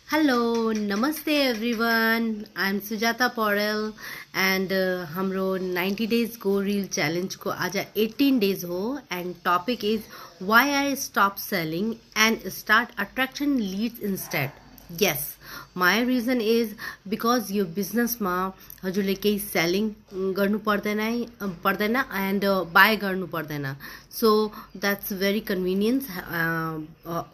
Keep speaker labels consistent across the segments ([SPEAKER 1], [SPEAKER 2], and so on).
[SPEAKER 1] Hello, Namaste everyone. I'm Sujata Paurel and हाम्रो 90 days go reel challenge को आज 18 days हो and topic is why I stop selling and start attraction leads instead. Yes, my reason is because यो business मा हजुरले केही selling गर्नु पर्दैन and buy गर्नु पर्दैन. So that's very convenience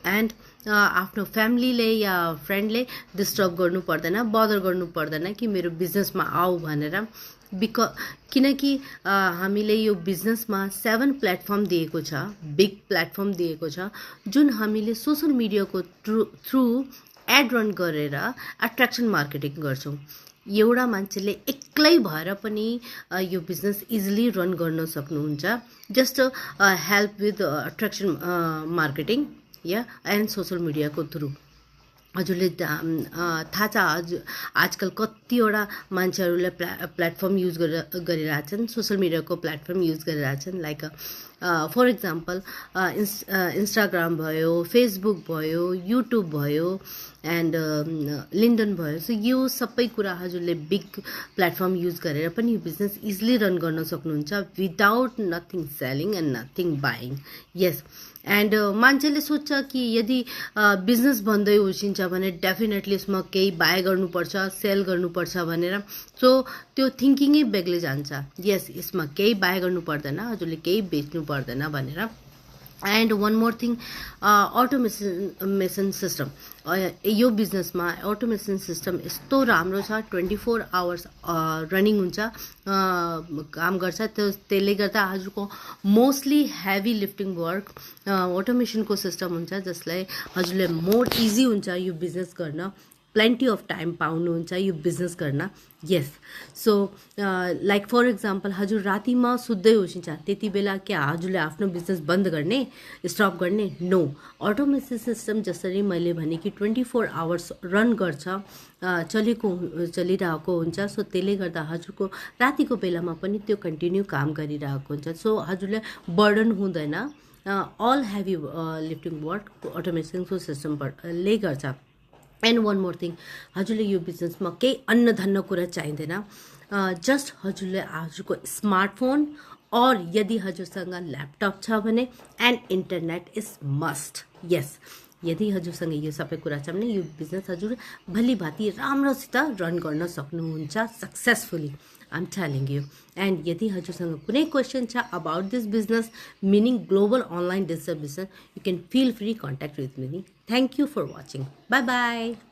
[SPEAKER 1] and आफ्नो फ्यामिलीले या फ्रेन्डले डिस्टर्ब गर्नु पर्दैन, बदर गर्नु पर्दैन कि मेरो बिजनेसमा आऊ भनेर। किनकि हामीले यो बिजनेसमा 7 प्लेटफर्म दिएको छ, बिग प्लेटफर्म दिएको छ, जुन हामीले सोशल मिडियाको थ्रु एड रन गरेर एट्र्याक्सन मार्केटिङ गर्छौँ। एउटा मान्छेले एक्लै भएर पनि यो बिजनेस इजिली रन गर्न सक्नुहुन्छ, just help with attraction marketing yeah and social मिडियाको थ्रु। हजुरले थाहा छ आजकल कतिवटा मान्छेहरूले प्लेटफर्म युज गरिरहेछन्, सोशल मिडियाको प्लेटफर्म युज गरिरहेछन्। लाइक फर इक्जाम्पल इन्स्टाग्राम भयो, फेसबुक भयो, युट्युब भयो एन्ड लिङ्कडइन भयो। सो यो सबै कुरा हजुरले बिग प्लेटफर्म युज गरेर पनि यो बिजनेस इजिली रन गर्न सक्नुहुन्छ without nothing selling and nothing buying. Yes, and मान्छेले सोध्छ कि यदि बिजनेस भन्दै उसिन्छ भने डेफिनेटली यसमा केही बाय गर्नुपर्छ, सेल गर्नुपर्छ भनेर। सो त्यो थिङ्किङै बेग्लै जान्छ। यस, यसमा केही बाय गर्नु पर्दैन, हजुरले केही बेच्नु पर्दैन भनेर। And one more thing, automation system. यो बिजनेसमा अटोमेसन सिस्टम यस्तो राम्रो छ, 24 आवर्स रनिङ हुन्छ, काम गर्छ। त्यसले गर्दा हजुरको मोस्टली हेभी लिफ्टिङ वर्क अटोमेसनको सिस्टम हुन्छ, जसलाई हजुरले मोर इजी हुन्छ यो बिजनेस गर्न, प्लेन्टी अफ टाइम पाउनुहुन्छ यो बिजनेस गर्न। यस, सो लाइक फर इक्जाम्पल हजुर रातिमा सुत्दै होसिन्छ, त्यति बेला क्या हजुरले आफ्नो बिजनेस बन्द गर्ने, स्टप गर्ने? नो। अटोमेसन सिस्टम जसरी मैले भने कि 24 आवर्स रन गर्छ, चलिरहेको हुन्छ। सो त्यसले गर्दा हजुरको रातिको बेलामा पनि त्यो कन्टिन्यू काम गरिरहेको हुन्छ। सो हजुरले बर्डन हुँदैन। अल हेभी लिफ्टिङ वर्क अटोमेसनको सिस्टमले गर्छ। एन्ड वान मोर थिङ, हजुरले यो बिजनेसमा केही अन्न धन्न कुरा चाहिँदैन, जस्ट हजुरले हजुरको स्मार्टफोन और यदि हजुरसँग ल्यापटप छ भने एन्ड इन्टरनेट इज मस्ट। यस, यदि हजुरसँग यो सबै कुरा छ भने यो बिजनेस हजुर भली भाँति राम्रोसित रन गर्न सक्नुहुन्छ successfully. I'm telling you. And यदि हजुरसँग कुनै क्वेसन छ about this business, meaning global online digital business, you can feel free contact with me. Thank you for watching. Bye bye.